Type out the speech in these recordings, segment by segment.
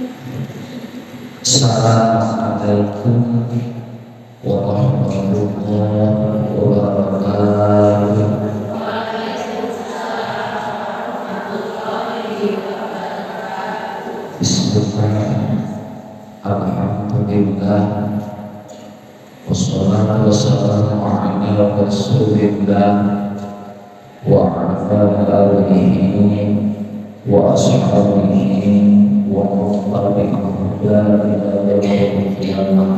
Assalamualaikum warahmatullahi wabarakatuh. Bismillah, alhamdulillah, wassalatu wassalamu ala rasulillah wa ala alihi wa ashabihi wa man tabi'ahum ila yaumil qiyamah.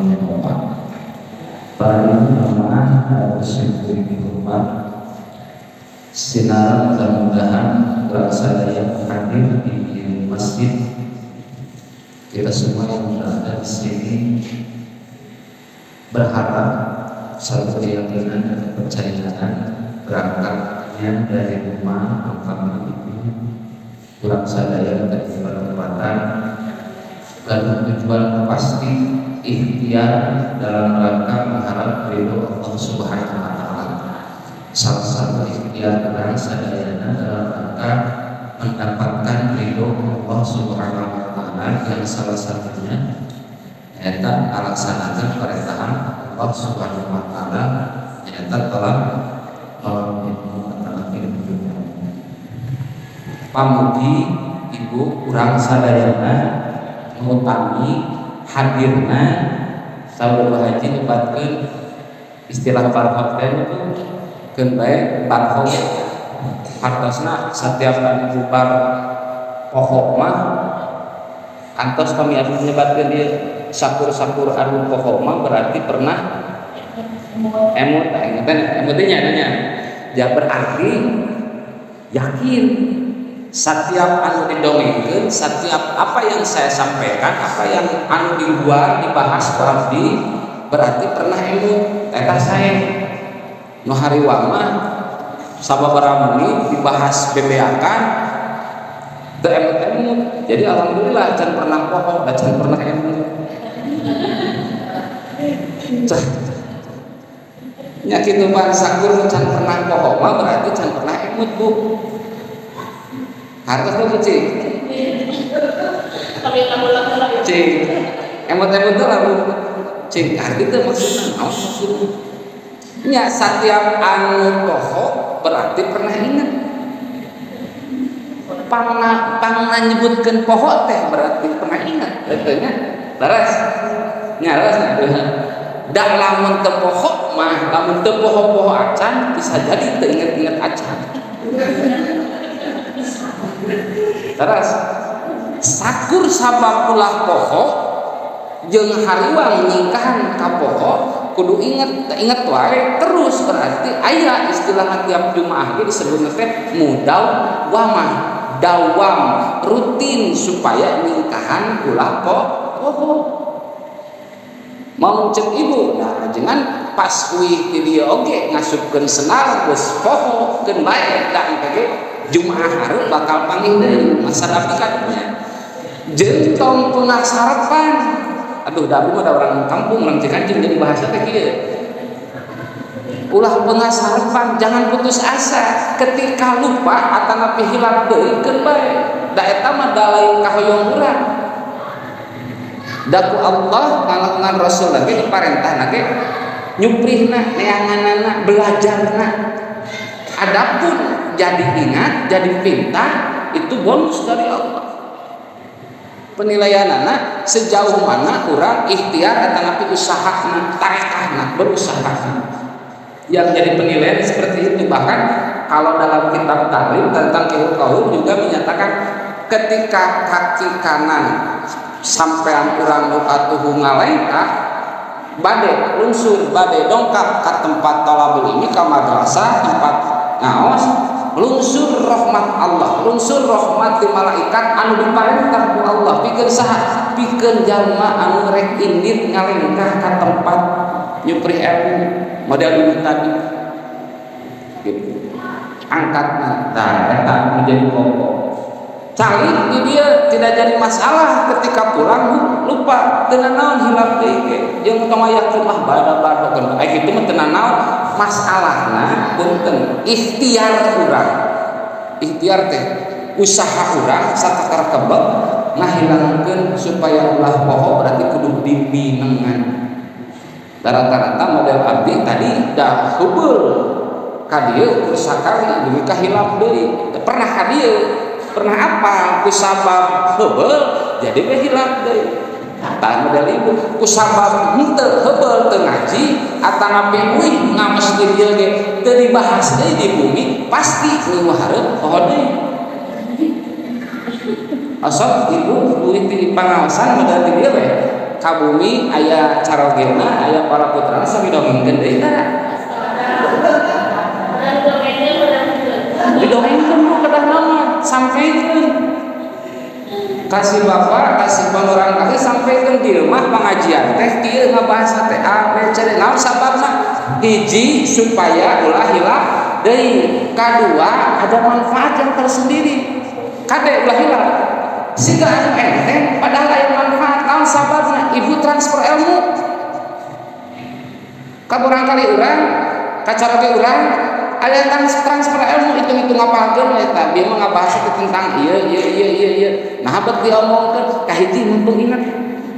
Para jamaah harus diberi hormat. Sinaran mudah-mudahan rasa yang hadir di masjid, kita semua yang berada di sini berharap satu keyakinan dan kepercayaan berangkatnya dari rumah kami ini kurang sadaya dari perempatan lalu tujuan pasti ikhtiar dalam rangka mengharap ridho Allah Subhanahu wa Ta'ala. Salah satu ikhtiar kurang sadayana dalam rangka mendapatkan ridho Allah Subhanahu wa Ta'ala yang salah satunya nyata alaksanakan perintahan Allah Subhanahu wa Ta'ala, nyata telah pamugi ibu kurang sadayana mengutami hadirna saur haji nyebatkeun istilah barhok teh itu keun bae barhok hartosna setiap kali bubar poho mah kantos kami abdi nyebatkeun dieu sakur-sakur anu poho mah berarti pernah emut emut nya nya ya berarti yakin setiap anu didongengkeun, setiap apa yang saya sampaikan, apa yang anu di luar dibahas ku abdi berarti pernah emut. Eta saya nu hariwang mah sababaraha menit dibahas bebeakan teu emut-emut. Jadi alhamdulillah can pernah poho da can pernah emut. Nya kitu pan sakur can pernah poho mah berarti can pernah emut, Bu. Hartos tuh cik. Cik. Emut-emut tuh lah, Bu. Cik, arti itu maksudnya naon maksudnya? Nya setiap anu poho berarti pernah ingat. Pangna pangna nyebutkeun poho teh berarti pernah ingat. Eta nya. Leres. Nya leres nya. Da lamun teu poho mah, lamun teu poho-poho acan bisa jadi teu inget-inget acan. Terus sakur sabab ulah poho jeung hariwang nyingkahan ka poho kudu inget, inget wae terus berarti aya istilah tiap Jumaah ge disebutna teh mudawamah, dawam, rutin supaya nyingkahan ulah poho. Mau cek ibu, nah jangan pas uih di dieu oge ngasupkeun senar geus poho keun bae da engke Jumaah hareup bakal panggih deui masa abdi kadunya. Jeung tong penasaran. Aduh, da abdi mah da orang kampung, orang Cikancing, jadi bahasa teh kieu. Ulah pengasarepan, jangan putus asa ketika lupa atanapi hilap deui keun bae. Da eta mah da lain kahoyong urang. Da ku Allah ngalakukan Rasul lagi diparentahna ge nyuprihna, neanganana, belajarna. Adapun jadi ingat, jadi pintar itu bonus dari Allah. Penilaian anak sejauh mana orang ikhtiar atau napi usaha, tarekahna, berusaha. Yang jadi penilaian seperti itu. Bahkan kalau dalam kitab taklim tentang kaum juga menyatakan ketika kaki kanan sampean urang nu atuh ngalengkah bade lungsur, bade dongkap ke tempat tolabul ini, ke madrasah, tempat ngaos, lungsur rahmat Allah, lungsur rahmat di malaikat anu diparentah ku Allah pikeun saha? Pikeun jalma anu rek indit ngalengkah ka tempat nyuprih ilmu model dulu tadi gitu angkatna. Nah, eta menjadi pokok calik di dia tidak jadi masalah ketika pulang lupa teu naon, hilap deui ge jeung tong yakin ah bada bada kan aya kitu mah teu naon masalahna. Punten, ikhtiar urang, ikhtiar teh Usaha urang satakar kebek ngahilangkeun supaya ulah poho, berarti kudu dibinengan. Rata-rata model abdi tadi dah heubeul ka dieu ukur sakali dugi ka hilap deui. Pernah ka dieu, pernah apa, ku sabab heubeul jadi we hilap deui. Tah, model ibu ku sabab henteu heubeul, teu ngaji atanapi uih ngames di dieu ge teu dibahas deui di bumi, pasti minggu hareup poho deui. Asal ibu duit di pangaosan model di dieu we ka bumi aya carogena, aya para putrana, sami dongengkeun deui tah. Didongengkeun, Bu, kedah nama sampaikan kasih bapak, kasih panurang kasih, sampaikan di rumah pengajian teh kieu ngabahas teh A B C D. Naon sababna? Hiji, supaya ulah hilap deui. Kadua, ada manfaat yang tersendiri. Kade ulah hilap siga anu enteng, padahal aya manfaat. Naon sababna? Ibu transfer ilmu ka kali urang, ka caroge urang, aya transfer ilmu. Hitung-hitung ngapalkeun eta bieu mah ngabahas itu tentang ieu ieu ieu ieu ieu. Nah, bet diomongkeun, kahiji mumpung inget,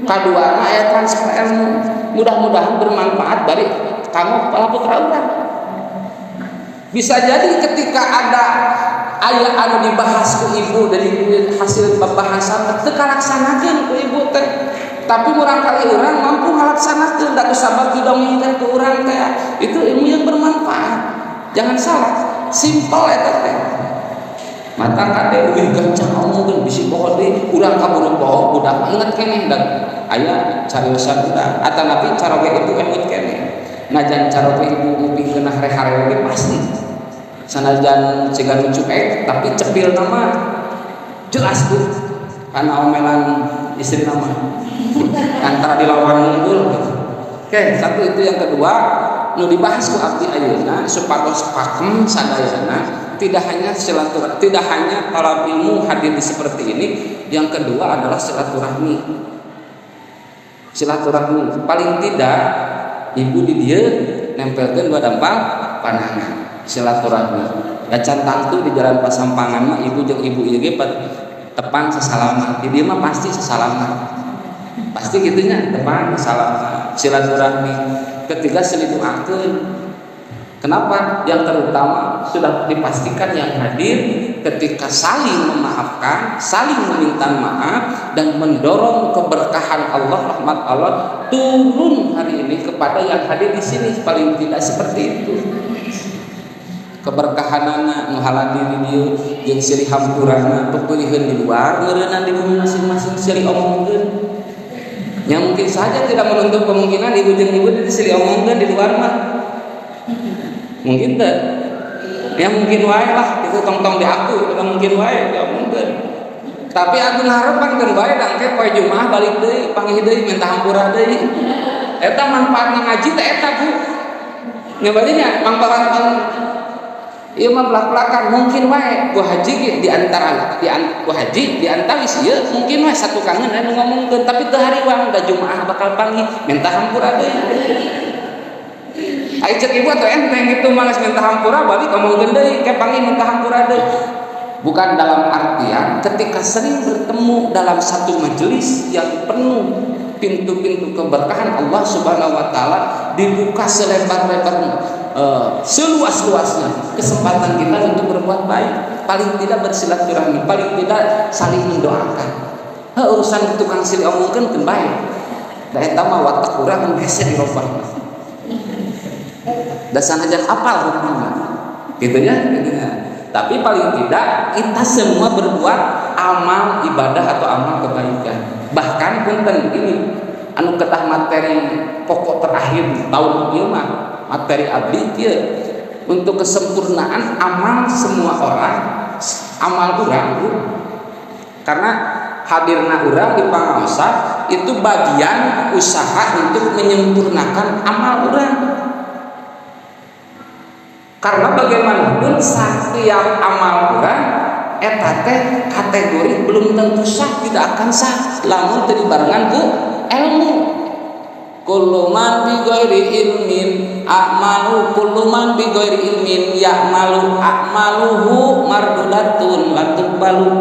kadua mah aya transfer ilmu. Mudah-mudahan bermanfaat bari kamu kepala putra urang. Bisa jadi ketika ada aya anu dibahas ku ibu, dari hasil pembahasan teu kalaksanakeun ku ibu teh, tapi murangkali urang mampu ngalaksanakeun da ku sabab didongengkeun ku urang teh. Itu ilmu yang bermanfaat, jangan salah. Simpel eta teh. Mata kade uih gancang omongkeun, bisi poho deui. Urang kaburu poho, budak mah inget keneh da aya cariosan urang atanapi caroge itu emut keneh. Najan caroge ibu ngupingkeun hare-hare ge pasti, sanajan siga nu cuek, tapi cepil nama jelas, Bu, karena omelan istri nama antara dilawan unggul gitu. Oke, satu itu. Yang kedua nu dibahas ku abdi ayeuna supados pakem sadayana, tidak hanya silaturahmi, tidak hanya talab ilmu hadir di seperti ini, yang kedua adalah silaturahmi. Silaturahmi paling tidak ibu di dieu nempelkeun dua dampal panangan silaturahmi. Da can tangtu di jalan Pasampangan mah ibu jeung ibu ieu ge tepang sesalaman. Di dieu mah pasti sesalaman, pasti gitunya, tepang sesalaman, silaturahmi. Ketiga, silih doakeun. Kenapa? Yang terutama sudah dipastikan yang hadir ketika saling memaafkan, saling meminta maaf, dan mendorong keberkahan Allah, rahmat Allah turun hari ini kepada yang hadir di sini, paling tidak seperti itu. Keberkahanana nu haladiri di dieu jeung silih hampurana, pepeuliheun di luar meureunan di bumi masing-masing silih omongkeun. Yang mungkin saja tidak menutup kemungkinan ibu jeung ibu itu silih omongkeun di luar mah. Mungkin teh ya, mungkin wae lah itu, tong-tong di aku itu mungkin wae diomongkeun. Tapi aku ngarepan kan bae dangke poe Jumaah balik deui, panggih deui, minta hampura deui. Eta manfaatna ngaji teh eta, Bu. Nyabadinya manfaat. Ieu mah belak-belakan, mungkin wae Bu Haji ge di antara di Bu Haji di antawis ieu mungkin wae satu kangen anu ngomongkeun, tapi teu hariwang da Jumaah bakal panggih minta hampura deui. Ai cek ibu atau enteng itu mah, geus minta hampura balik ngomongkeun deui, ke panggih minta hampura deui. Bukan dalam artian ketika sering bertemu dalam satu majelis yang penuh pintu-pintu keberkahan Allah Subhanahu wa taala dibuka selebar-lebarnya, seluas-luasnya kesempatan kita untuk berbuat baik, paling tidak bersilaturahmi, paling tidak saling mendoakan. Ha, urusan tukang silih omongkeun keun bae da eta mah watak urang hese dirobah da sanajan apal hukumna gitu ya, gitu ya. Tapi paling tidak kita semua berbuat amal ibadah atau amal kebaikan. Bahkan punten, ini anu kedah materi pokok terakhir tahun ieu mah, materi abdi kieu, untuk kesempurnaan amal semua orang, amal urang, Bu. Karena hadirna urang di pangaosan itu bagian usaha untuk menyempurnakan amal urang, karena bagaimanapun setiap amal urang eta teh kategori belum tentu sah, tidak akan sah lamun teu dibarengan ku ilmu. Kullu man bi ghairi ilmin a'malu kullu man bi ghairi ilmin ya'malu a'maluhu mardudatun la tuqbalu.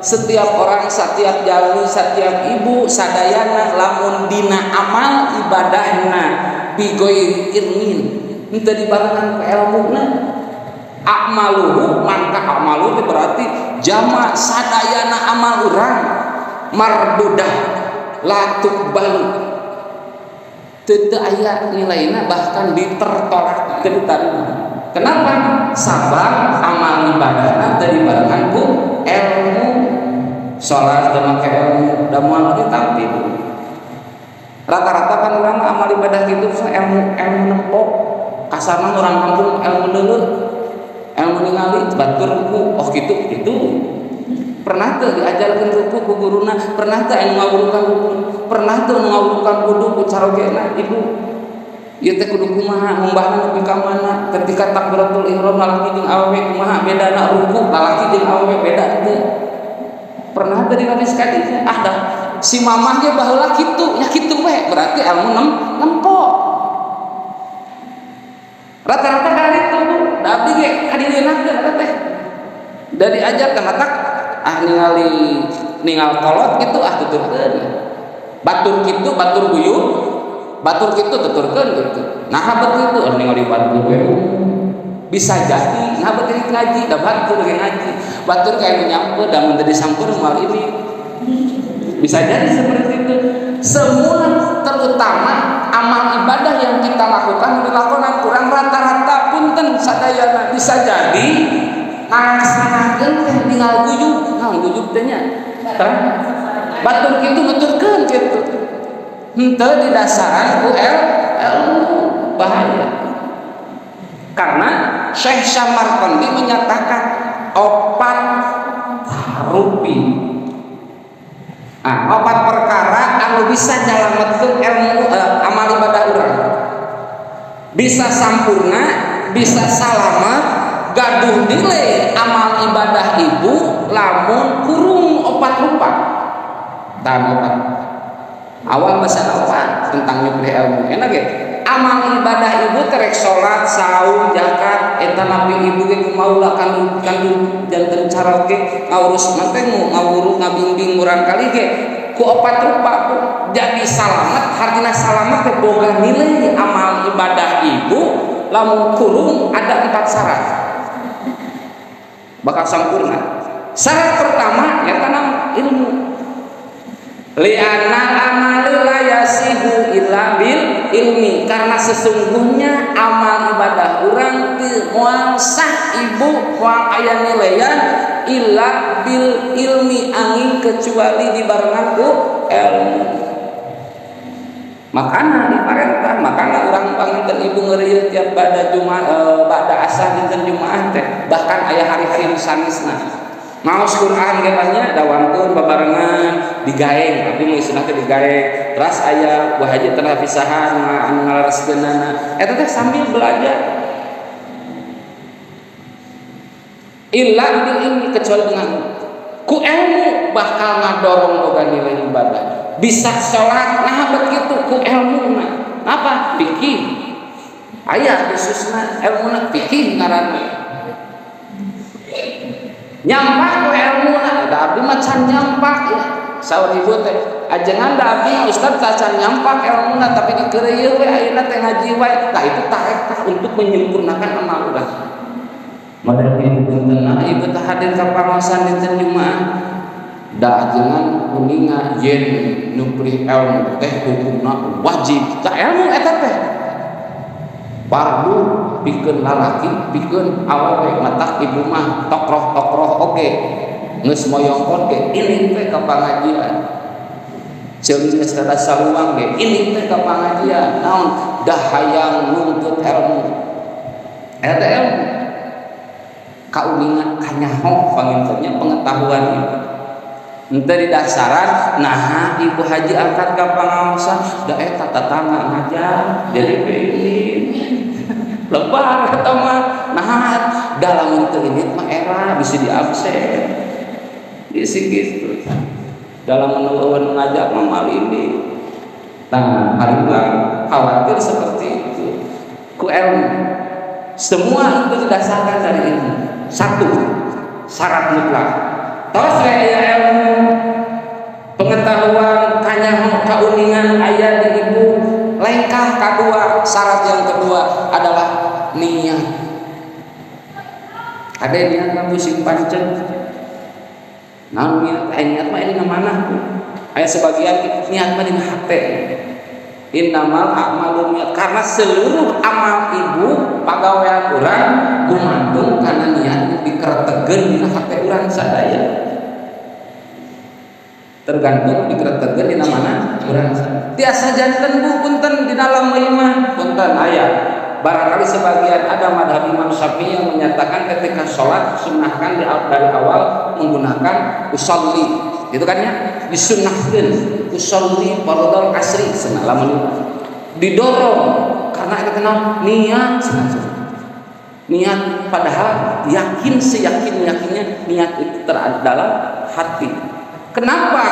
Setiap orang, setiap jalmi, setiap ibu sadayana lamun dina amal ibadahna bi ghairi ilmin henteu dibarengan ku elmuna, a'maluhu mangka a'malu itu berarti jama sadayana amal urang mardudah la tuqbalu, teu aya nilaina, bahkan ditertolak, teu ditarima. Kenapa? Sabab amal ibadahna teu dibarengan ku ilmu. Salat teu make ilmu da moal ditampi. Rata-rata kan urang amal ibadah gitu ilmu, ilmu nempo, kasarna orang kampung ilmu deuleu, ilmu ningali batur ruku, oh gitu gitu. Pernah tuh diajarkan ruku ku guruna? Pernah tuh anu ngawurukan ruku? Pernah tuh anu ngawurukan wudu ku carogena ibu? Ieu teh kudu kumaha, ngumbahna nepi ka mana, ketika takbiratul ihram lalaki jeung awewe kumaha bedana, ruku lalaki jeung awewe beda teu? Pernah teu dilaris ka dinya? Ah, dah si mamah ge baheula kitu nya, kitu we. Berarti ilmu nempo rata-rata kali itu, Bu. Da abdi ge kadieunnakeun eta teh da diajarkan. Matak ah ningali ningal kolot gitu, ah tuturkeun batur kitu, batur guyub, batur kitu tuturkeun gitu. Nah, bet kitu ah ningali batur we bisa jadi. Nah, bet ngaji da batur ge ngaji, batur kayak nu nyamper, da mun teu disamper moal ini. Bisa jadi seperti itu semua, terutama amal ibadah yang kita lakukan, dilakukan kurang rata-rata. Punten sadayana, bisa jadi ngalaksanakeun teh tinggal guyub. Naon guyub teh nya? Batur kitu nuturkeun kitu henteu didasaran ku ilmu, bahaya. Karena Syekh Samarkandi menyatakan opat rupi, ah, opat perkara anu bisa nyalametkeun ilmu, amal ibadah urang bisa sampurna, bisa salamet, gaduh nilai amal ibadah ibu lamun kurung opat rupa. Tahan opat awal bahasa opat tentang nyuplih ilmu enak ya. Amal ibadah ibu terek salat, saum, zakat, eta nabi ibu ge kumaula kandung kandung janten caroge ngurus mah ngawuruk ngabimbing murang kali ge ku opat rupa jadi salamet. Hartina salamet teh boga nilai amal ibadah ibu lamun kurung ada empat syarat, bakal sempurna. Syarat pertama ya tanam ilmu. Li'anna amali la yasihu illa bil ilmi, karena sesungguhnya amal ibadah urang teu moal sah, ibu, moal aya nilaian illa bil ilmi, angin kecuali dibarengan ku ilmu. Makana diparentah, makana urang panginten ibu ngerieuh tiap pada Jumat, bada asar dinten Jumaah teh, bahkan aya hari-hari nu sanesna maos Quran ge banyak dawamkeun babarengan digaeng. Abdi mah istilahna teh digaeng. Terus aya buah haji teh pisahan anu ngalereskeunana eta teh sambil belajar. Illa bil ilmi, kecuali dengan ku ilmu bakal ngadorong boga nilai ibadah. Bisa sholat nah begitu ku ilmu. Nah, apa fikih aya khususna ilmu fikih ngaranna nyampak ku ilmu. Nah, da abdi mah can nyampak ya. Saur ibu teh, ajengan da abdi mah ustaz can nyampak ilmuna, tapi dikeureuyeun we ayeuna teh ngaji wae. Tah, itu taek tah untuk menyempurnakan amal urang. Model ibu punten, nah, ibu teh hadir ka pangaosan dinten Jumaah, da ajengan kuninga yen nyuplih ilmu teh hukumna wajib. Tah, ilmu eta teh fardu pikeun lalaki, pikeun awewe. Matak ibu mah tokroh-tokroh oge geus moyongkot ge ini teh ka pangajian, ceuli geus rada saluang ge ini teh ka pangajian. Naon? Dah hayang nuntut ilmu. Eta ilmu kauninga, kanyaho pangintennya pengetahuan itu henteu didasaran. Nah, ibu haji angkat ka pangaosan da eta tetangga ngajar jadi ini lebar eta mah. Nah, dalam untuk ini mah era bisa di absen isi gitu dalam menunggu ngajak mah mal ini. Nah, hari ulang. Khawatir seperti itu. Ku ilmu. Semua itu didasarkan dari ilmu. Satu syarat mutlak. Tos we aya ilmu, pengetahuan, kanyaho, kauningan aya di ibu. Lengkah kedua, syarat yang kedua adalah niat. Ada niat mah sing pancen. Nah, niat, niat mah ini mana? Aya sebagian niat mah dina hate. Innamal a'malu niat, karena seluruh amal ibu, pagawean urang gumantung karena niat dikeretegeun dina hate urang sadaya. Tergantung dikeretegeun dina mana urang. Tiasa janten, Bu, punten, di dalam mah punten aya barangkali sebagian ada madhab Imam Syafi'i yang menyatakan ketika sholat sunnahkan dari awal menggunakan usolli itu kan ya, disunnahkan usolli fardhol asri cenah. Lamun didorong karena itu kenal niat cenah, niat, padahal yakin, seyakin yakinnya niat itu terada dalam hati. Kenapa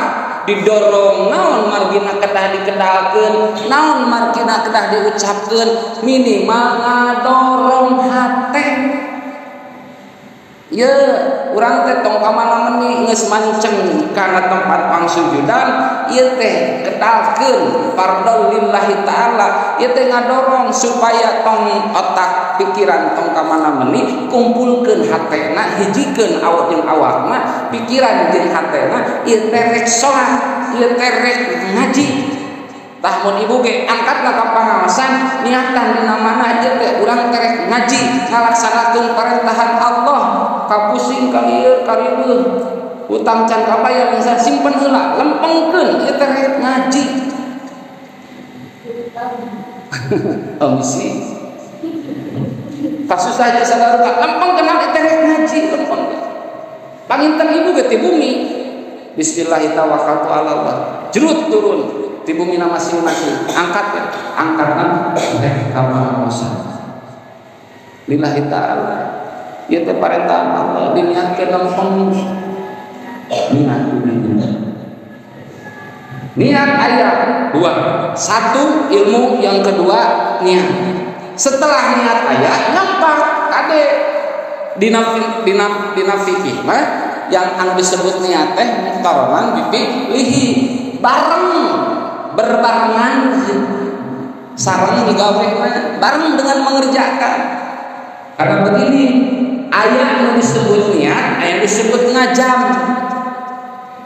didorong? Naon margina kedah dikedalkeun, naon margina kedah diucapkeun? Minimal ngadorong hate. Ya, urang teh tong ka mana meni, geus manceng kana tempat pangsujudan ieu teh, kedalkeun fardhu lillahi taala. Ieu teh ngadorong supaya tong otak pikiran tong ka mana meni, kumpulkeun hatena, hijikeun awak jeung awakna, pikiran jeung hatena. Ieu teh rek salat, ieu teh rek ngaji. Tah, mun ibu ge angkatna ka pangaosan, niatan dina mana ieu teh urang teh rek ngaji, ngalaksanakeun parentahan Allah. Kapusing, kalieur, kariweuh, utang can kabayar, misalnya, simpen heula, lempengkeun, ieu teh rek ngaji. Oh, misi kasus saja sadar, lempeng kenal, ieu teh rek ngaji, lempeng. Panginten ibu ge ti bumi, bismillahirrahmanirrahim, ala Allah, jerut turun di bumi masing-masing, angkat ya, angkatna rek ka pangaosan lillahi ta'ala. Ieu teh parentah Allah, diniatkeun, lempeng niat. Niat ayat dua, satu ilmu, yang kedua niat. Setelah niat aya, nyampak kade dina dina dina fikih mah yang anu disebut niat teh muqtaronan bifi'lihi, bareng, berbarengan sareng digawe, bareng dengan mengerjakan. Karena begini, aya yang disebut niat, aya yang disebut ngajam.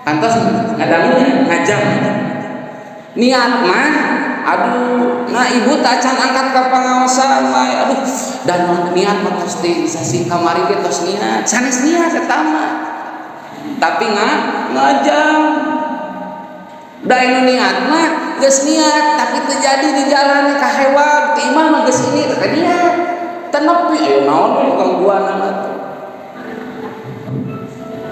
Kantos ngadangunya ngajam. Niat mah, aduh, nah, ibu tacan angkat ke pangaosan mah, aduh, dan niat mah tos di sasi kamari ge tos niat, sanes niat eta mah, tapi ngajam. Da anu niat mah geus niat tapi terjadi di jalan, kahewag ti imah mah geus ini teh niat teu nepi, ayo naon we gangguanana tuh.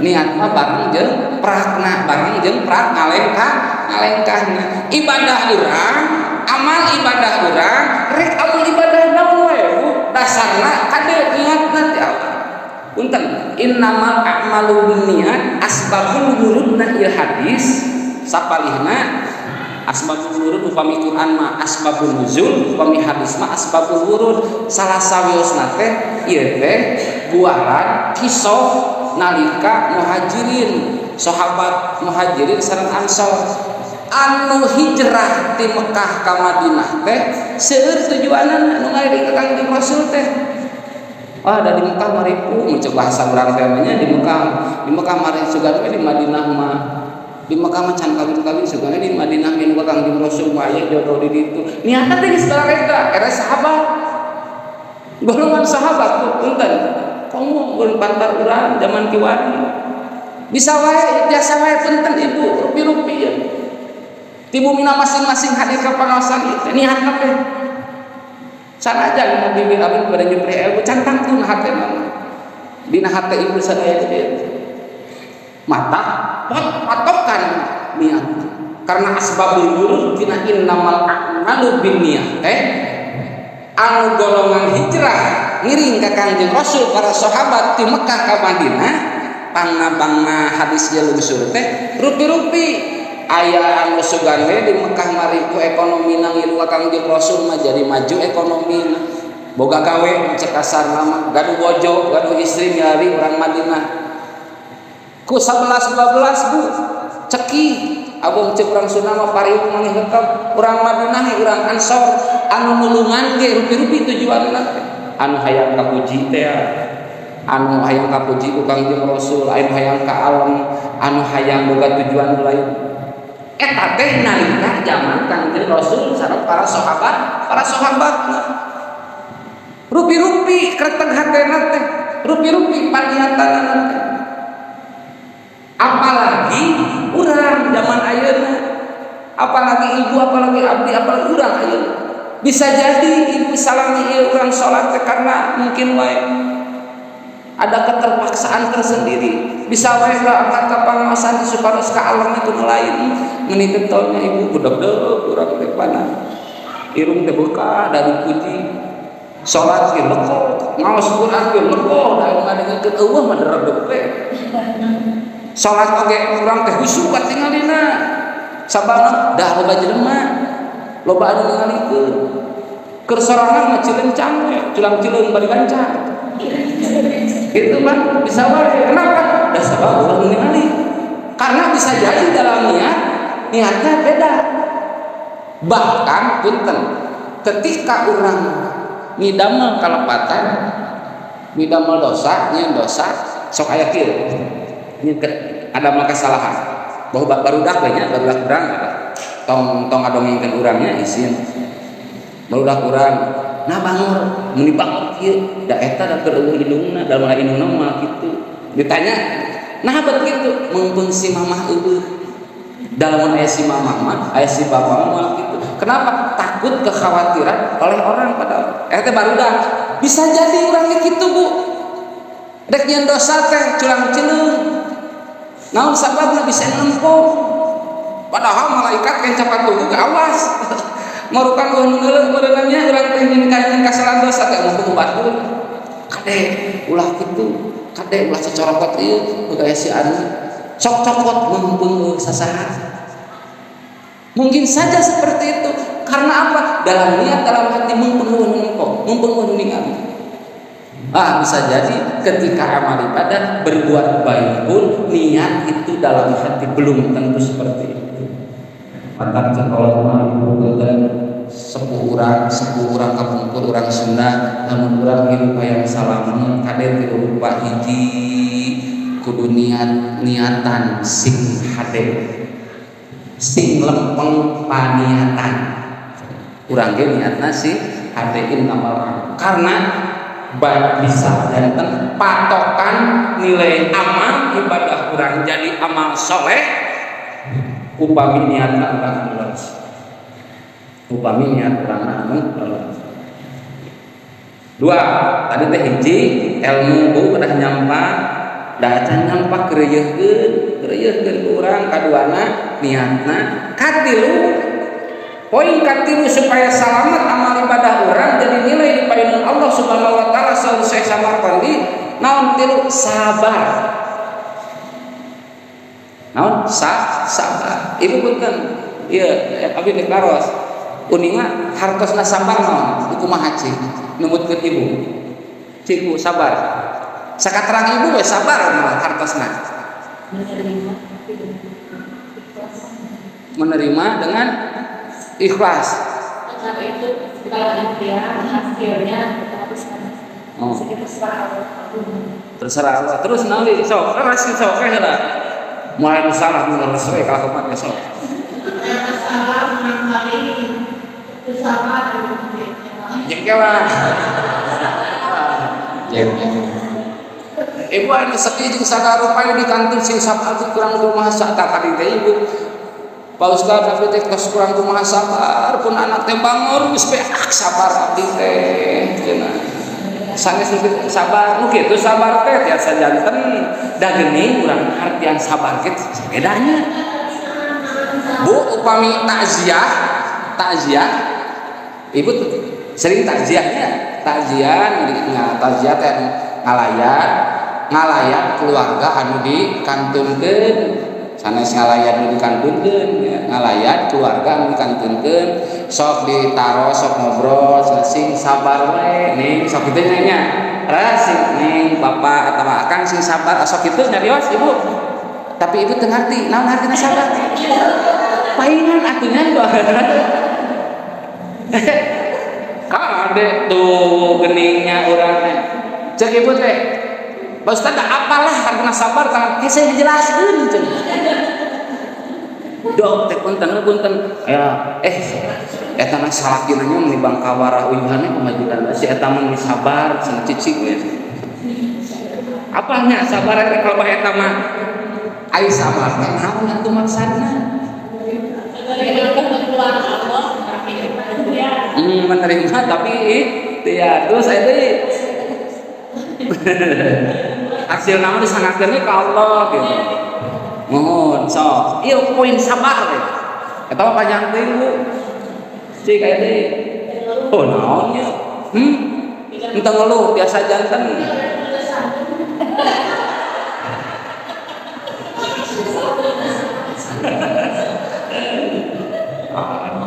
Niat mah bareng jeung prakna, bareng jeung prak ngalengkah, ngalengkahna ibadah urang, amal ibadah urang. Rek amal ibadah naon wae, Bu, dasarna kade niatna ti awal. Punten, innamal a'malu binniyat, asbabul wurudna ieu hadis sapalihna asbabul wurud. Upami Quran mah asbabun nuzul, upami hadis mah asbabul wurud. Salah sawiosna teh ieu teh buaran kisah nalika muhajirin, sahabat muhajirin sareng ansor anu hijrah ti Mekah ka Madinah teh seueur tujuanana. Nu ngaliring ka Kangjeng Rasul teh, wah, ada di Mekah maripu, mun bahasa urang teh nya, di Mekah, di Mekah mari sugan we, di Madinah mah, di Mekah mah can kawin-kawin, sugana di Madinah min ka Kangjeng Rasul mah aya jodoh di ditu. Niatna teh geus bareng era sahabat, golongan sahabat tuh. Punten, komo ulun pantar urang zaman kiwari bisa wae, biasa wae. Punten, ibu, rupi-rupi ya ti bumina masing-masing hadir ke pangaosan itu niatna teh sanajan mau bimbing abdi pada nyupri ilmu, can tangtun hate mah dina hate ibu sadaya gitu. Mata patokan niat, karena asbabul wurud tina innamal a'malu binniyat teh anu golongan hijrah ngiring ka Kangjeng Rasul, para sahabat di Mekah ka Madinah, pangna-pangna hadis ieu lungsur teh rupi-rupi. Aya anu sugan we di Mekah mariku ekonomi ngilu ka Kangjeng Rasul mah jadi maju ekonomi, boga gawe, cek kasarna mah gaduh bojo, gaduh istri, milari urang Madinah ku 11 12, Bu, ceki abong, cek urang Sunda mah pariuk manggih hekep. Urang Madinah, urang Ansor anu nulungan ge rupi-rupi tujuanna teh, anu hayang kapuji teh, anu hayang kapuji ku Kangjeng Rasul, anu hayang ka alam, anu hayang boga tujuan lain. Eta teh nalika zaman Kangjeng Rasul sareng para sahabat. Para sahabat rupi-rupi kreteg hatena teh, rupi-rupi paniatan teh, apalagi urang zaman ayeuna, apalagi ibu, apalagi abdi, apalagi urang ayeuna. Bisa jadi ibu salami ieu urang salat teh karena mungkin wae ada keterpaksaan tersendiri. Bisa wae urang angkat ka pangaosan supados ka alam itu nu lain. Meuni teu ibu budak-deg urang teh pana irung teh bekah dari puji, salat ge lekoh, ngaos Quran ge lekoh, da ngadengekeun eueuh mah deredeg we. Salat oge urang teh khusyuk katingalina, sababna dah loba jelema, loba anu ningalikeun. Keur sorangan mah cilencang we, culang-cileung bari gancang gitu kan bisa wae. Kenapa? Dah sabab ulah ningali, karena bisa jadi dalam niat, niatnya beda. Bahkan punten, ketika orang ngidamel kalepatan, ngidamel dosa, nyeun dosa, sok aya kieu, ada mah kesalahan bahwa barudak banyak, barudak urang tong tong ngadongengkeun urangnya, isin barudak urang. Nah, bangor, meni bangor kieu da eta da keur eueuh indungna, dalam indungna mah kitu. Ditanya, nah, bet kitu mumpung si mamah eueuh, dalam aya si mamah mah, aya si bapak mah kitu. Kenapa? Takut kekhawatiran oleh orang pada eta barudak. Bisa jadi urangnya kitu, Bu, rek nyeun dosa teh culang cileung. Naon sababna? Bisa nempo, padahal malaikat kenca patuhu, awas marukan eueuh nu meureunanya urang teh nyeun kasalahan dosa teh mumpung batur, kade ulah kitu, kade ulah cocorokot ieu gaya si anu sok cokot, mumpung sasaha. Mungkin saja seperti itu. Karena apa? Dalam niat, dalam hati, mumpung eueuh nempo, mumpung eueuh ningali. Ah, bisa jadi ketika amal ibadah, berbuat baik pun niat itu dalam hati belum tentu seperti itu. Matak sekolah mah ibu dan sepuh urang, sepuh urang kapungkur, urang Sunda, lamun urang hirup hayang salamet, kade tilu rupa. Hiji, kudu niat, niatan sing hade, sing lempeng paniatan urang ge, niatna sing hade. Innamal, karena baik bisa janten patokan nilai amal ibadah urang jadi amal soleh upami niatna urang anu leres, upami niat urang anu leres. Dua tadi teh, hiji ilmu, Bu, kedah nyampa, dah can nyampa kereuyeurkeun, kereuyeurkeun ku urang. Kaduana niatna. Katilu, poin katilu supaya selamat amal ibadah urang jadi nilai di payunan Allah Subhanahu wa taala, saur Syekh Samarqandi, naon? Tilu, sabar. Naon? Sabar. Ibu, punten ieu abi dek naros, uninga hartosna sabar naon, kumaha cik numutkeun ibu? Cik, Bu, sabar sakaterang ibu we, sabar mah hartosna? Menerima tapi dengan ikhlas. Menerima dengan ikhlas. Karena itu kalau ikhtiar hasilnya otomatis kan Oh. terserah Allah. Terserah Allah. Terus naon sok keras sok we heula, mulai nu salah nu leres we kalakuan sok. Masalah kali bersama dengan Jengkewa. Jengkewa. Ibu anu sedih jeung sagala rupa di kantor, sing sabar, kurang kumaha tadi teh ibu. Pak Ustaz, abdi teh tos kurang kumaha sabar, pun anak teh bangor geus beak sabar abdi teh cenah. Sanes sabar nu kitu, sabar teh tiasa janten da geuning urang artian sabar kitu bedanya. Bu, upami takziah, takziah ibu sering takziahnya, takziah, takziah teh ngalayat, ngalayat keluarga anu dikantunkeun. Sanes ngalayat nu dikantunkeun ya, ngalayat keluarga nu dikantunkeun, sok ditaros, sok ngobrol, sing sabar we ning, sok kitu nya. Sing ning bapak atau akang sing sabar, sok kitu nyarios ibu. Tapi ibu teu ngarti naon artina sabar. Paingan atuh nya. Kade tuh geningnya urang teh. Cek ibu teh, Pak Ustaz apalah artina sabar kan hese dijelaskeun cenah. Dok teh punten punten. Ya, eta mah salakina nya meuni bangkawarah uyuhanna pamajikan si eta mah sabar cenah cicing we. Apanya sabar teh kalau eta mah? Ai sabar teh naon atuh maksudna? Menerima tapi ya terus itu hasil nama disanggakeun ke Allah gitu. Mohon sok. Ieu poin sabar teh. Eta mah panjang teuing Bu. Cik aya deui. Oh naon nya? Entah ngeluh biasa janten.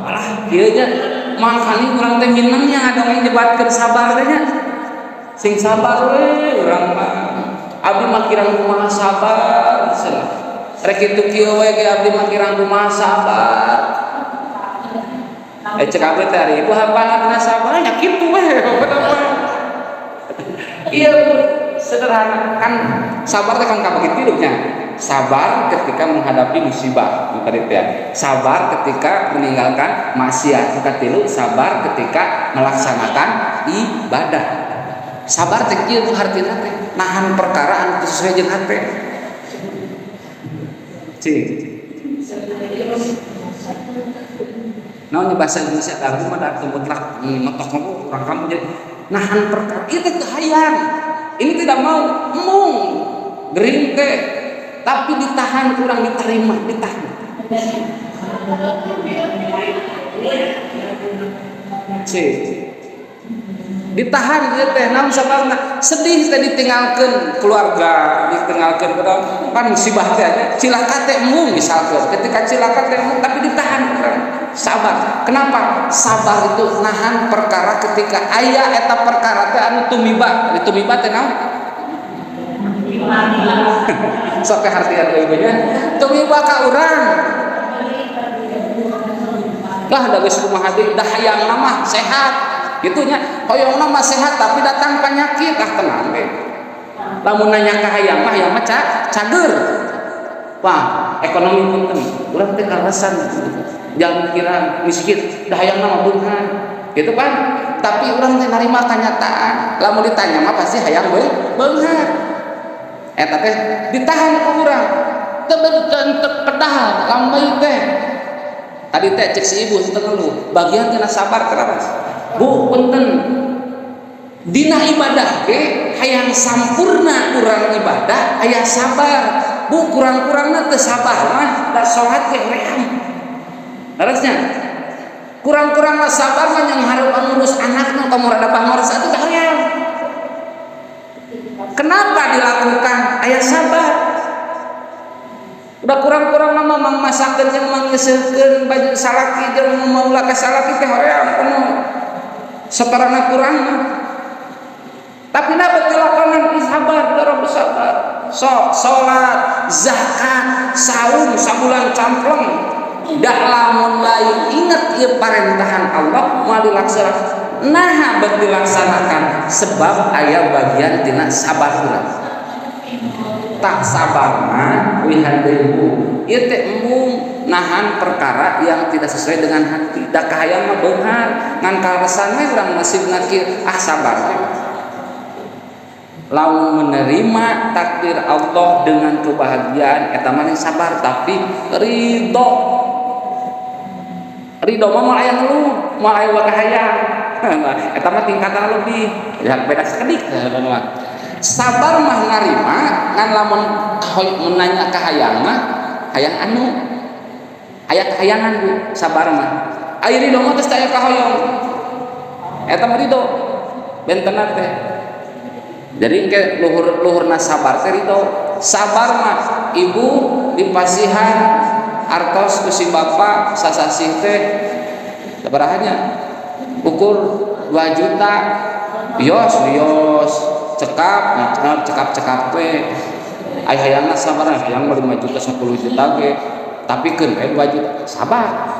Alah kieu nya mangkani urang teh minangnya ngadongeng nyebatkeun sabar teh nya. Sing sabar we urang mah. Abdi mah kirang kumaha sabar cenah. Rek kitu kieu we ge abdi mah kirang kumaha sabar. Cek abdi teh ari ibu hafal artina sabar nya kitu we. Iya sederhana kan sabar teh kan kabagi tilu nya. Sabar ketika menghadapi musibah tadi teh. Sabar ketika meninggalkan maksiat. Katilu sabar ketika melaksanakan ibadah. Sabar teh kieu bu hartina teh nahan perkara anu teu sesuai jeung hate. Cik. Naon bahasa Indonesia abdi mah da mutlak ngetok urang kampung jadi nahan perkara ieu teh hayang. Ini tidak mau embung gering teh tapi ditahan kurang diterima ditahan. Cik. Ditahan ieu teh naon sababna sedih teh ditinggalkeun keluarga ditinggalkeun kan musibah teh nya cilaka teh embung misalkeun ketika cilaka teh embung tapi ditahan kurang sabar. Kenapa? Sabar itu nahan perkara ketika aya eta perkara teh anu tumiba, tumiba teh naon? Sok teh hartian ieu nya tumiba ka urang. Lah da geus kumaha deui da hayang mah sehat. Gitu nya hoyong mah sehat tapi datang penyakit ah tenang we. Lamun nanya ka hayang mah hayang mah cager. Wah, ekonomi punten. Urang teh kaleresan jangan kira miskin dah hayang mah beunghar. Gitu kan? Tapi urang teh narima kenyataan. Lamun ditanya mah pasti hayang beunghar. Eta teh ditahan ku urang. Teu pedal lambai teh. Tadi teh cek si ibu teu ngeluh, bagian tina sabar keras. Bu punten dina ibadah ge hayang sampurna kurang ibadah aya sabar. Bu kurang-kurangna teu sabar mah da salat ge hoream. Harusnya kurang-kurang mah sabar mah yang hareup ngurus anakna komo rada pangores atuh teh hoream. Kenapa dilakukan? Aya sabar. Udah kurang-kurang mah mangmasakeun jeung mangeuseukeun baju salaki jeung maula ka salaki teh hoream komo. Setarana kurang mah. Tapi napa dilakonan sabar, udah sabar. Sok salat, zakat, saum sabulan campleng. Dah lamun lain inget ieu parentahan Allah moal dilaksanakan. Naha bet dilaksanakan sebab aya bagian tina sabar urang. Tak sabar mah wihan deui bu. Ieu teh embung nahan perkara yang tidak sesuai dengan hati. Da kahayang mah beunghar, ngan kaleresan we urang nasibna kieu, ah sabar we. Lamun menerima takdir Allah dengan kebahagiaan eta mah sabar tapi ridho. Ridho mah moal aya ngeluh, moal aya kahayang. Eta mah tingkatan lebih, ya beda sakedik mah. Sabar mah narima ngan lamun menanya kahayang mah hayang anu aya kahayangan Bu, sabar mah. Ari ridho mah geus aya kahoyong. Eta mah ridho. Bentenna teh. Jadi engke luhur-luhurna sabar teh ridho. Sabar mah ibu dipasihan artos ku si bapak sasasih teh sabaraha ukur 2 juta bios bios cekap cekap cekap we ai hayangna sabaraha hayang 5 juta 10 juta ge tapi keun we 2 juta sabar.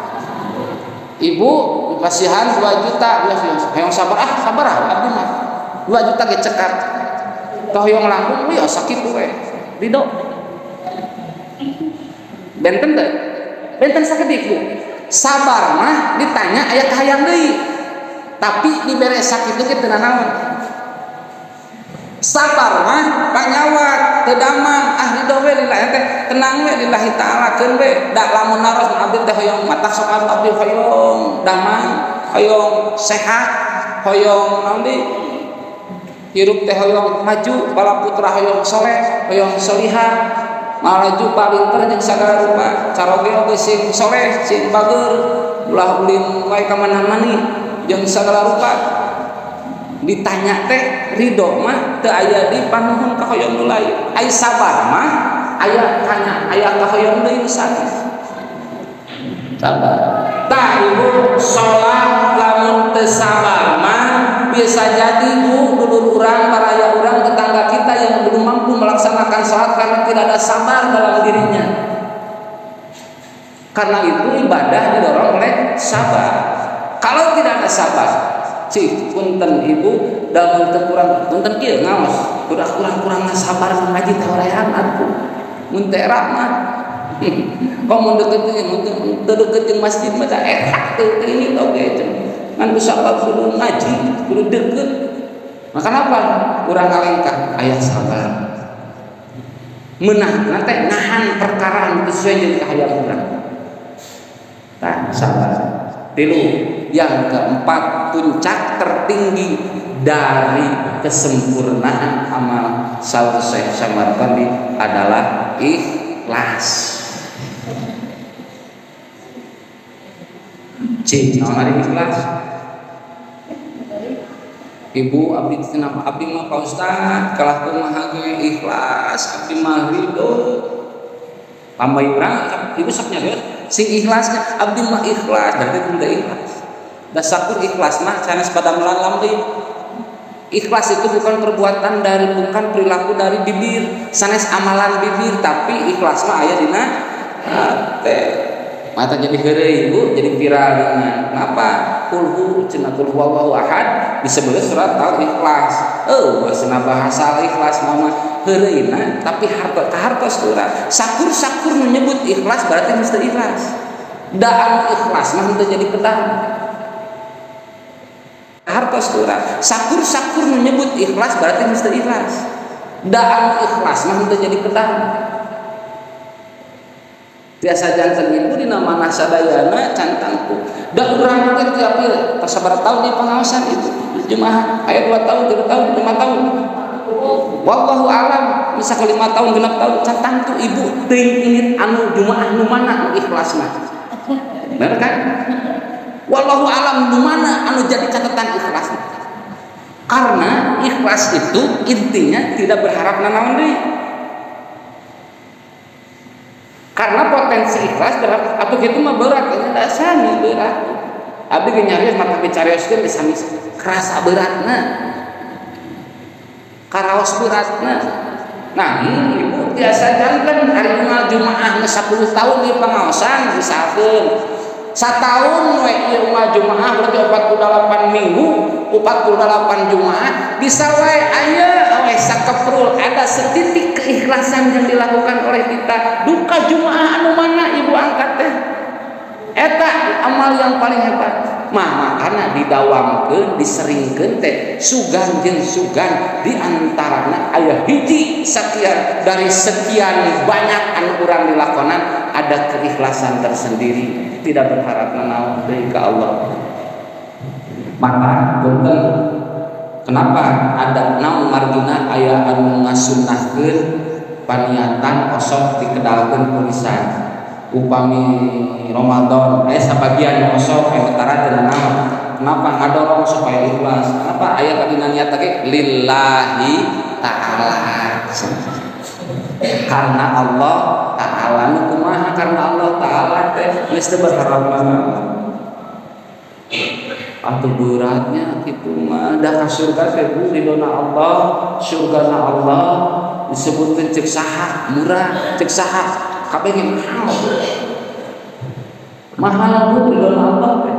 Ibu dipasihan 2 juta bios bios hayang sabar ah sabar ah abdi mah 2 juta ge cekap toh hoyong langkung we sakitu we ridho benten teh benten sakedik Bu. Sabar mah ditanya aya kahayang deui tapi dibere sakitu ge teu nanaon. Sabar mah panyawat teu damang ah ridho we lillahi teh tenang we lillahi taala keun we da lamun naros abdi teh hoyong matak sok abdi hoyong damang hoyong sehat hoyong naon deui hirup teh hoyong maju bala putra hoyong soleh hoyong solihah malaju palinter jeung sagala rupa caroge oge sing soleh sing bager ulah ulin wae ka mana-mana jeung sagala rupa. Ditanya teh ridho mah teu aya di panuhun kahoyong nu lain ai sabar mah aya tanya aya kahoyong deui sanes sabar. Tah ibu salat lamun teu sabar mah bisa jadi bu dulur urang baraya urang tetangga kita yang belum mampu melaksanakan salat karena tidak ada sabar dalam dirinya. Karena itu ibadah didorong oleh sabar. Kalau tidak ada sabar, cih punten ibu dalam teu kurang punten kieu ngaos kurang-kurang sabar ngaji teh hoream atuh mun teh rahmat. Kok mun deket jeung mun teu deket jeung masjid mah eta teu ini oge ngan ku sabab kudu ngaji kudu deket. Maka kenapa urang ngalengkah aya sabar meunah teh nahan perkara anu sesuai jeung kahayang urang. Tah sabar. Tilu, yang keempat puncak tertinggi dari kesempurnaan amal saur Syekh Samarqandi adalah ikhlas. Cik, naon ari ikhlas? Ibu abdi kenapa abdi mah Pak Ustad kalah kumaha ge ikhlas abdi mah ridho. Pambai urang ibu sok nyarios sing ikhlasnya abdi mah ikhlas berarti teu ikhlas. Da sakur ikhlas mah sanes padamelan lambi. Ikhlas itu bukan perbuatan dari bukan perilaku dari bibir, sanes amalan bibir, tapi ikhlas mah aya dina hate. Mata jadi heureuy ibu jadi viral dengan kenapa? Kulhu cenah kul huwallahu ahad disebut surat al-ikhlas. Oh, cenah bahasa al-ikhlas mah heureuyna tapi hartos kahartos urang. Sakur-sakur menyebut ikhlas berarti mesti ikhlas. Da anu ikhlas mah henteu jadi pedang. Hartos urang. Sakur-sakur menyebut ikhlas berarti mesti ikhlas. Da anu ikhlas mah henteu jadi pedang. Biasa janten ibu dina manah sadayana can tangtu. Da urang teh tiap ieu tos sabaraha tahun di pengawasan itu jemaah aya 2 tahun, 3 tahun, 5 tahun. Wallahu alam, misalkan 5 tahun, 6 tahun can tangtu ibu teuing inget anu jemaah nu mana nu ikhlasna. Bener kan? Wallahu alam nu mana anu jadi catatan ikhlas. Karena ikhlas itu intinya tidak berharap nanaon deui. Karena potensi ikhlas berharap atuh kitu mah berat nya da sami berat. Abdi ge nyarios mata dicarioskeun geus sami kerasa beratna. Karaos beratna. Nah, ibu biasa janten ari unggal jumaah geus 10 tahun di pangaosan misalkeun. Sataun we ieu unggal jumaah berarti 48 minggu, 48 jumaah bisa wae aya we sakeprul ada setitik keikhlasan yang dilakukan oleh kita. Duka jumaah anu mana ibu angkat teh? Eta amal yang paling hebat. Mah makana didawamkeun, diseringkeun teh sugan jeung sugan di antarana aya hiji sekian dari sekian banyak anu urang dilakonan ada keikhlasan tersendiri, tidak berharap nanaon deui ka Allah. Maka punten kenapa ada naon margina aya anu ngasunnahkeun paniatan osok dikedalkeun tulisan upami Ramadan aya sabagian osok aya tara teu nanaon. Kenapa ngadorong supaya ikhlas? Kenapa aya kadina niat ge lillahi ta'ala? Karena Allah ta'ala. Ta'ala nu kumaha karena Allah Ta'ala teh geus teu berharap mana. Atuh beratnya kitu mah, da ka surga teh, Bu, ridona Allah, surgana Allah disebutkeun cek saha murah, cek saha kabeh ge mahal. Mahal, Bu, ridona Allah teh.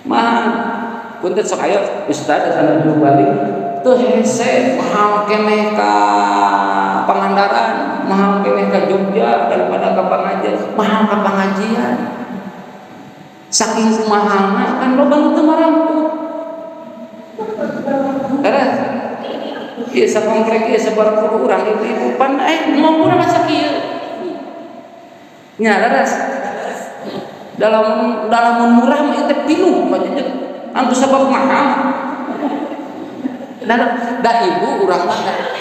Mahal. Punten, sok aya ustaz sana dulu balik teu hese, mahal keneh ka Pangandaran, mahal keneh ka Jogja daripada ka pengajian, mahal ka pengajian. Saking mahalna kan loba nu teu maramput. Karena ieu sakomplek ieu sabaraha puluh urang ibu-ibu pan mampu masa kieu. Nya leres. Dalam dalam murah mah ieu teh pinuh mah anu sabab mahal. Da, da ibu, urang mah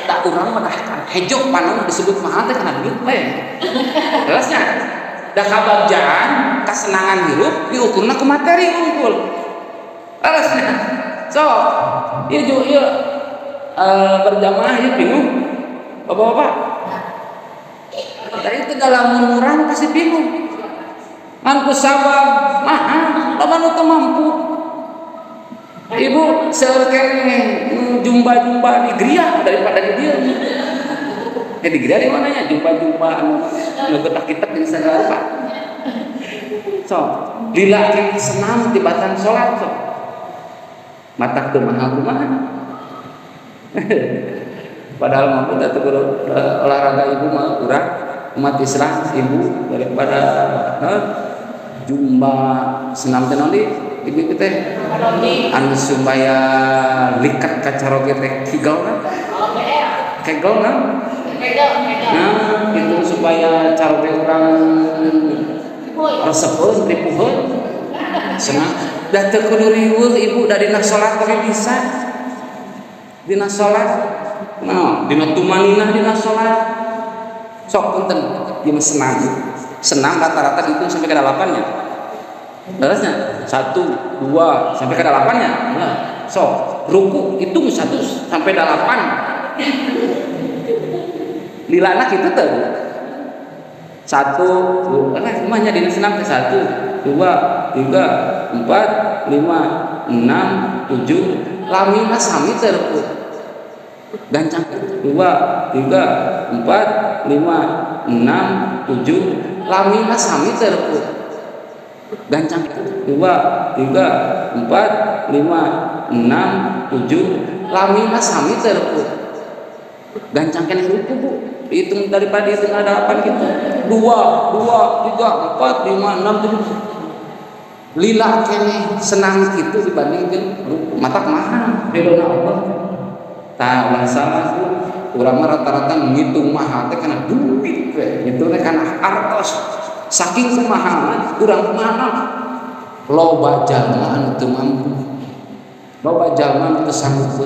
da urang mah kan hejo panon disebut mahal teh karena duit we. Jelasnya da kabagjaan, kesenangan hirup diukurna ku materi unggul. Leresnya. So, ieu ju ieu berjamaah ieu pinuh. Bapak-bapak. Dari itu dalam murah pasti pinuh. Ngan ku sabab mahal, loba nu teu mampu. Ibu, seueur keneh jumba-jumba di griya daripada di dieu. Eh, di griya di mananya jumba-jumba anu nu getak-getak jeung segala rupa. So, lila keneh senam tibatan salat sok. Matak teu mahal kumaha. Padahal mampu teh kudu olahraga, ibu mah, urang umat Islam, ibu, daripada jumba senam teh naon di ibu teh anu supaya likat ka caroge teh, kegel kan, kegel kan. Nah, itu supaya caroge urang resepeun, ripuheun senang. Da teu kudu riweuh, ibu, da dina salat oge bisa, dina salat. Nah, dina tumaninah dina salat sok. Punten, ieu mah senam. Senam rata-rata dihitung sampai ke delapannya. Leresnya satu, dua, sampai ke delapannya. Nah, sok ruku hitung satu sampai delapan. Lilana kitu tuh. Satu, dua, nah, semuanya di senam ke satu, dua, tiga, empat, lima, enam, tujuh, lami mah sami teh ruku. Gancang dua, tiga, empat, lima, enam, tujuh, lami mah sami teh ruku. Gancang dua, tiga, empat, lima, enam, tujuh, lami mah sami teh ruku. Gancang keneh ruku, Bu, dihitung daripada dihitung ada delapan gitu, dua, dua, tiga, empat, lima, enam, tujuh. Lila keneh senang gitu dibandingkan ruku. Matak mahal ridona Allah. Tah, ulah salah, Bu. Urang mah rata-rata ngitung mahal teh karena duit we, ngitung teh karena artos. Saking kumahalna urang mahal, loba jalma anu teu mampu, loba jalma anu teu sanggup.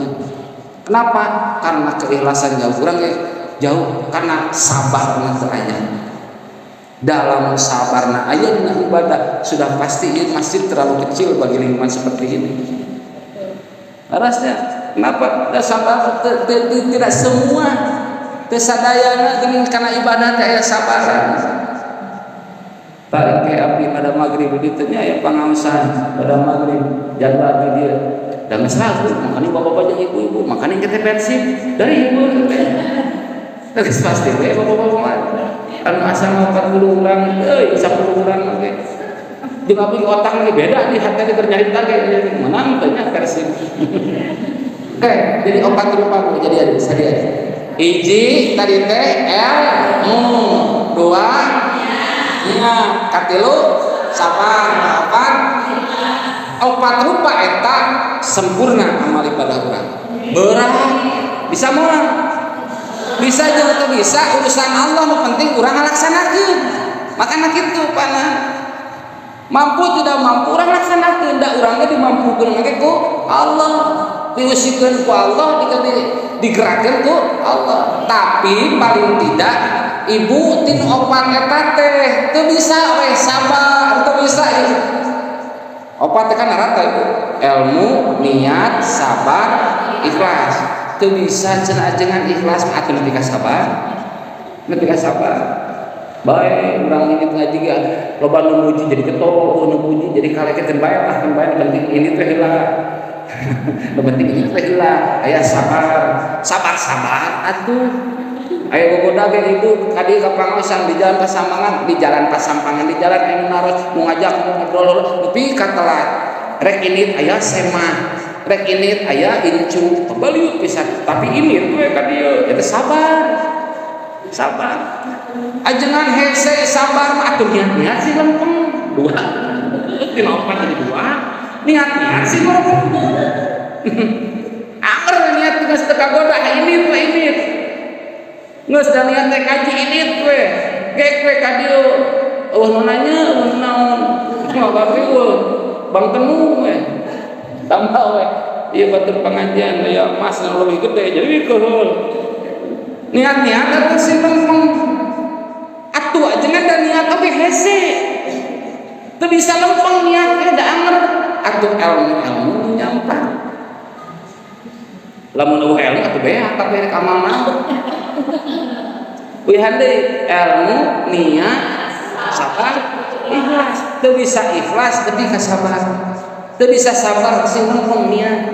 Kenapa? Karena keikhlasan jauh, kurang ya jauh, karena sabarna teu aya. Dalam sabarna aya dina ibadah, sudah pasti ini masjid terlalu kecil bagi lingkungan seperti ini. Harusnya kenapa? Da sabar tidak semua, teu sadayana geuning, karena ibadah teh aya sabaran. Tarik kayak abdi pada maghrib di ditu nya, aya pangaosan pada maghrib jadwal di dieu. Dan geus lagu, makanya bapak-bapak jeung ibu-ibu, makanya kita Persib dari ibu teh. Geus pasti we bapak-bapak mah. Anu asal 40 orang, euy, 10 orang oge. Jeung abdi otak lagi beda di hati keur nyarita ge menang teh nya Persib. Oke, jadi opat rupa, Bu, jadi ada sadia. Hiji tadi teh ilmu, dua niat, katilu sabar, opat. Opat rupa eta sempurna amal ibadah urang. Berat bisa moal? Bisa jeung teu bisa urusan Allah, nu penting urang ngalaksanakeun. Makana kitu pana. Mampu tidak mampu urang laksanakeun, da urang ge dimampukeun ge ku Allah, diusikeun ku Allah, digerakkeun ku Allah. Tapi paling tidak, ibu, tin opat eta teh teu bisa we sabar, teu bisa opat teh kan rata, ibu, ilmu, niat, sabar, ikhlas. Teu bisa cenah ajengan ikhlas mah atuh nepi ka sabar, nepi ka sabar. Bae urang ini ngaji ge loba nu muji jadi getol, nu muji jadi kaleketan, bae lah, bae penting ini teh heula. Nu penting ini teh heula, aya sabar, sabar sabar atuh. Aya gogoda ge ibu ka dieu ka pangaosan di jalan Pasambangan, di jalan Pasampangan, di jalan aya nu naros, nu ngajak nu ngobrol nepi ka telat. Rek indit aya semah, rek indit aya incu, kembali pisan. Tapi ini we ka dieu, eta sabar. Sabar. Ajengan hese sabar mah atuh niat-niat sih lempeng. Dua. Tina opat jadi dua. Niat-niat sih lempeng. Anger niat geus teu kagoda indit we indit. Geus da niat teh ngaji indit we. Gek we ka dieu. Euweuh nu nanya, euweuh naon. Tapi euweuh bang tenu we. Tambah we. Ieu batur pengajian aya emas yang lebih gede jadi keheul. Niat-niat atuh sing lempeng. Atuh ajengan da niat oge hese. Teu bisa lempeng niat da anger. Atuh ilmu-ilmu nyampah. Lamun euweuh ilmu atuh beak kabeh rek amal naon. Wihan deui ilmu, niat, sabar, ikhlas. Teu bisa ikhlas tapi ka sabar. Teu bisa sabar sing lempeng niat.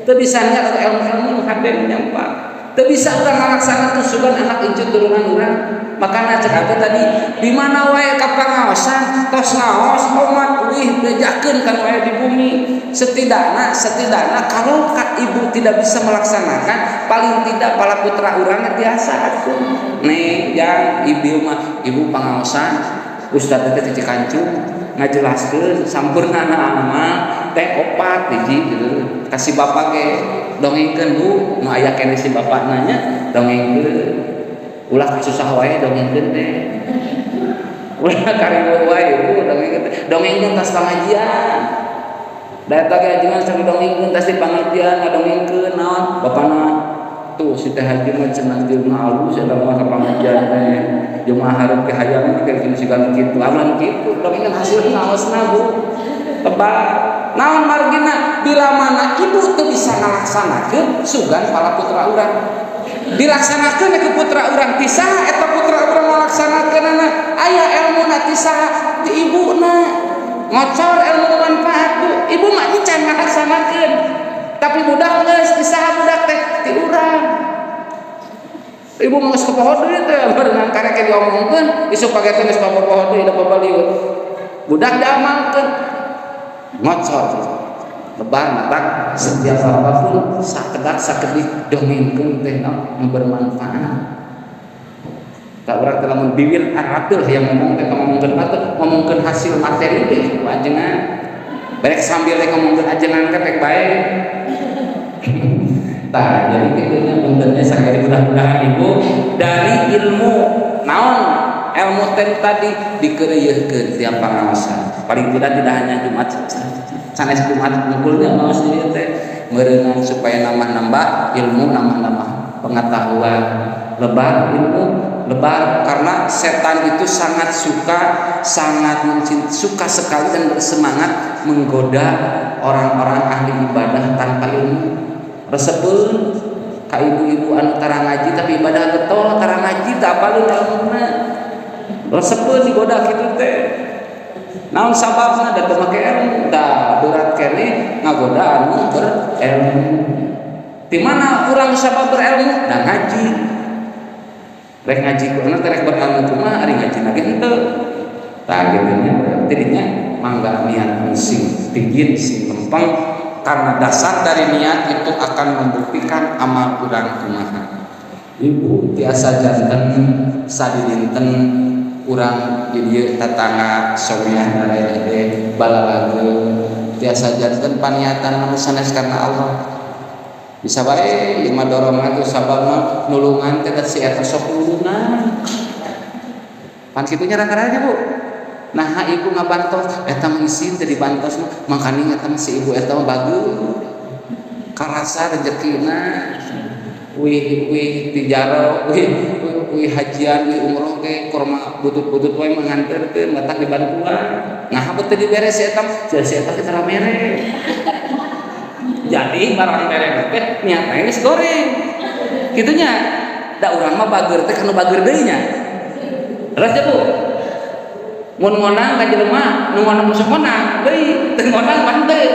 Teu bisa niat atau ilmu-ilmu hade nyampah. Teu bisa urang ngalaksanakeun sugan anak incu turunan urang. Makana cek abdi tadi di mana wae ka pangaosan tos ngaos omat wih bejakeun kan wae di bumi. Setidaknya setidaknya kalau kak ibu tidak bisa melaksanakan, paling tidak para putra urang biasa atuh. Nih yang ibu mah ibu pangaosan ustaz teh cici kancung ngajelaskeun sampurnana amal teh opat hiji gitu. Kasih bapak ge dongengkeun, Bu, nu aya keneh si bapak nanya dongengkeun. Ulah kasusah wae dongengkeun teh. Ulah kariweuh wae Bu dongengkeun teh. Dongengkeun tas pangajian. Da eta ge ajengan sok dongengkeun tas di pangajian ngadongengkeun naon bapana tuh si teh haji mah cenah jelema alus eta mah ka pangajian teh. Jelema hareup ke hayang teh kitu siga kitu. Aman kitu dongengkeun hasil ngaosna, Bu. Tebak. Naon margina bila mana ibu teu bisa ngalaksanakeun sugan para putra urang. Dilaksanakeun ke putra urang ti saha eta putra urang ngalaksanakeunana aya elmuna ti saha ti ibuna. Ngocor ilmu manfaat, Bu. Ibu mah encan ngalaksanakeun. Tapi budak geus ti saha budak teh ti urang. Ibu mah geus kapoho deui teh berenang karek diomongkeun isuk pake teh geus papoho deui da babaliut. Budak diamalkeun ngocor lebar matak setiap apapun sakedap sakedik dongengkeun teh nu bermanfaat. Tak urang teh lamun biwir arateul yang ngomong teh ngomongkeun batur ngomongkeun hasil materi teh ajengan barek sambil teh ngomongkeun ajengan kan rek bae. Tah jadi kitu nya puntennya sakali mudah-mudahan ibu dari ilmu naon ilmu teh tadi dikeureuyeurkeun tiap pangaosan paling tidak tidak hanya Jumat sanes Jumat ngumpulnya mau sendiri teh meureunan supaya nambah-nambah ilmu, nambah-nambah pengetahuan, lebar ilmu lebar karena setan itu sangat suka, sangat mencintai, suka sekali dan bersemangat menggoda orang-orang ahli ibadah tanpa ilmu. Resepeun ka ibu-ibu anu tara ngaji tapi ibadah getol, tara ngaji teu apaleun ilmuna. Resepeun digoda kitu teh. Naon sababna? Da teu make ilmu. Da berat keneh ngagoda anu berilmu. Di mana urang sabab berilmu? Da ngaji. Rek ngaji kumaha teh, rek berilmu kumaha ari ngaji ge henteu. Tah kitu nya tidinya mangga niat sing tinggi sing lempeng karena dasar dari niat itu akan membuktikan amal urang kumaha. Ibu tiasa janten sadidinten urang di dieu tatangga somiah darede balalageung tiasa janten paniatan sanes karena Allah. Bisa bae ieu mah dorongan tuh sababna nulungan teh si eta sok nulungan. Pan kitu nya rata-ratanya, Bu. Nah ibu ngabantos eta mah isin teh dibantos mah mangkaning eta mah si ibu eta mah bagus karasa rezekina wih wih tijaro wih wih hajian wih umroh ge korma butut-butut wae mah nganterkeun matak dibantuan. Nah teu dibere si eta mah si eta teh tara mere. Jadi barang mere teh niatna geus goreng kitu nya. Da urang mah bager teh kanu bager deui nya. Terus ya, Bu, mun ngonang ka jelema nu ngonang sok ngonang deui, teu ngonang mah teu.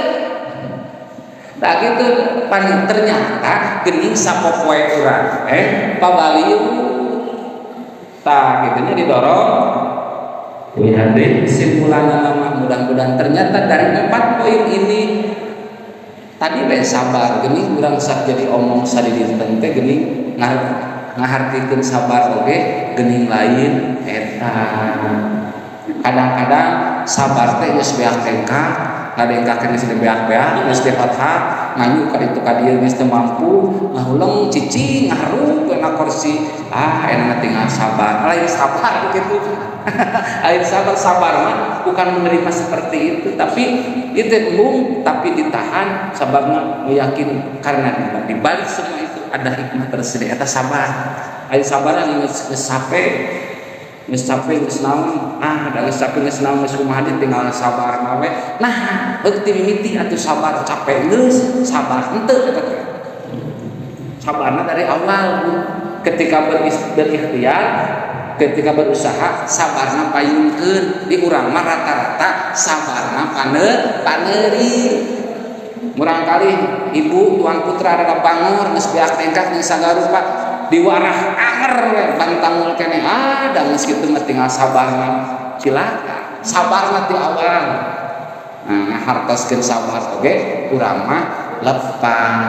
Tah gitu pan, ternyata geuning sapopoe urang pabaliut. Tah gitu nya, didorong. Lihat deh kesimpulannya nama, mudah-mudahan ternyata dari empat poin ini tadi we sabar geuning urang sak jadi omong sadidinten teh geuning ngahartikeun sabar oge geuning lain eta. Kadang-kadang sabar teh geus beak dengkak, ngadengkakeun geus beak-beak, geus teh fathah nganyu ka ditu ka dieu, geus teu mampu ngahuleng, cicing, ngaharuk na kursi, ah enak tinggal sabar. Lain sabar begitu, lain sabar. Sabar mah bukan menerima seperti itu, tapi itu embung tapi ditahan. Sabar mah meyakini karena di balik semua itu ada hikmah tersendiri, eta sabar. Lain sabar geus geus capek, geus capek, geus naon, ah da geus capek, geus naon, geus kumaha, tinggal sabar mah we. Nah, heuh ti mimiti atuh sabar, capek geus sabar henteu eta teh. Sabarna dari awal, Bu. Ketika berikhtiar, ketika berusaha, sabarna payungkeun. Di urang mah rata-rata sabarna paneuri. Murangkali ibu tuan putra rada bangor, geus beak dengkak geus sagarupa, diwarah anger we, bantangul keneh, ah da geus kitu mah tinggal sabarna. Cilaka. Sabarna di awal. Nah, hartoskeun sabar oge urang mah lepang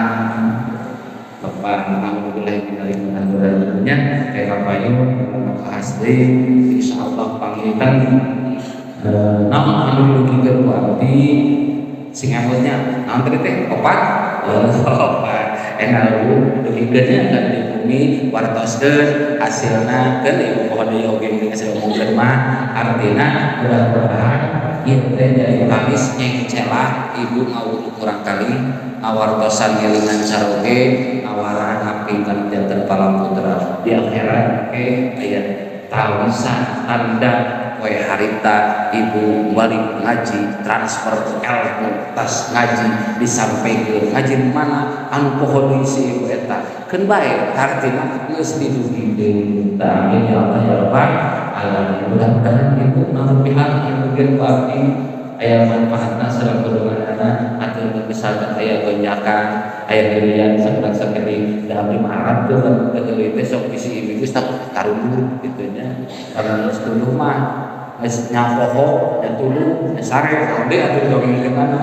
lepang. Alhamdulillah nya kayak kapayun bahas deui insyaallah panginten naon anu didugikeun ku abdi sing emutnya naon tadi teh, opat, oh, opat enak Bu dugikeunnya kan di bumi wartoskeun hasilna kan ibu poho deui oge geus diomongkeun mah. Artina mudah-mudahan ieu teh jadi kamis nyengcelah ibu ngawudu kurang kali ngawartosan, ngelingan caroge, ngawarah ngaping kana janten putra di akhirat ke aya tawisan tanda poe harita ibu balik ngaji, transfer ilmu tas ngaji disampaikan, ngaji mana anu poho deui si ibu eta keun bae, hartina geus didugikeun. Tah, amin ya Allah ya Rabbal alamin. Mudah-mudahan ibu narupihan anu ku abdi aya manfaatna sareng pedomanana atau misalkan aya gonjakan, aya heureuyan sakedak sakedik, da abdi mah arab teu heureuy teh sok bisi ibu geus tarundur kitu nya, karena geus tunduh mah geus nyapoho nya, tuluh nya, sare ode atuh dongengkeunana.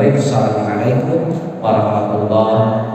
Assalamualaikum warahmatullahi.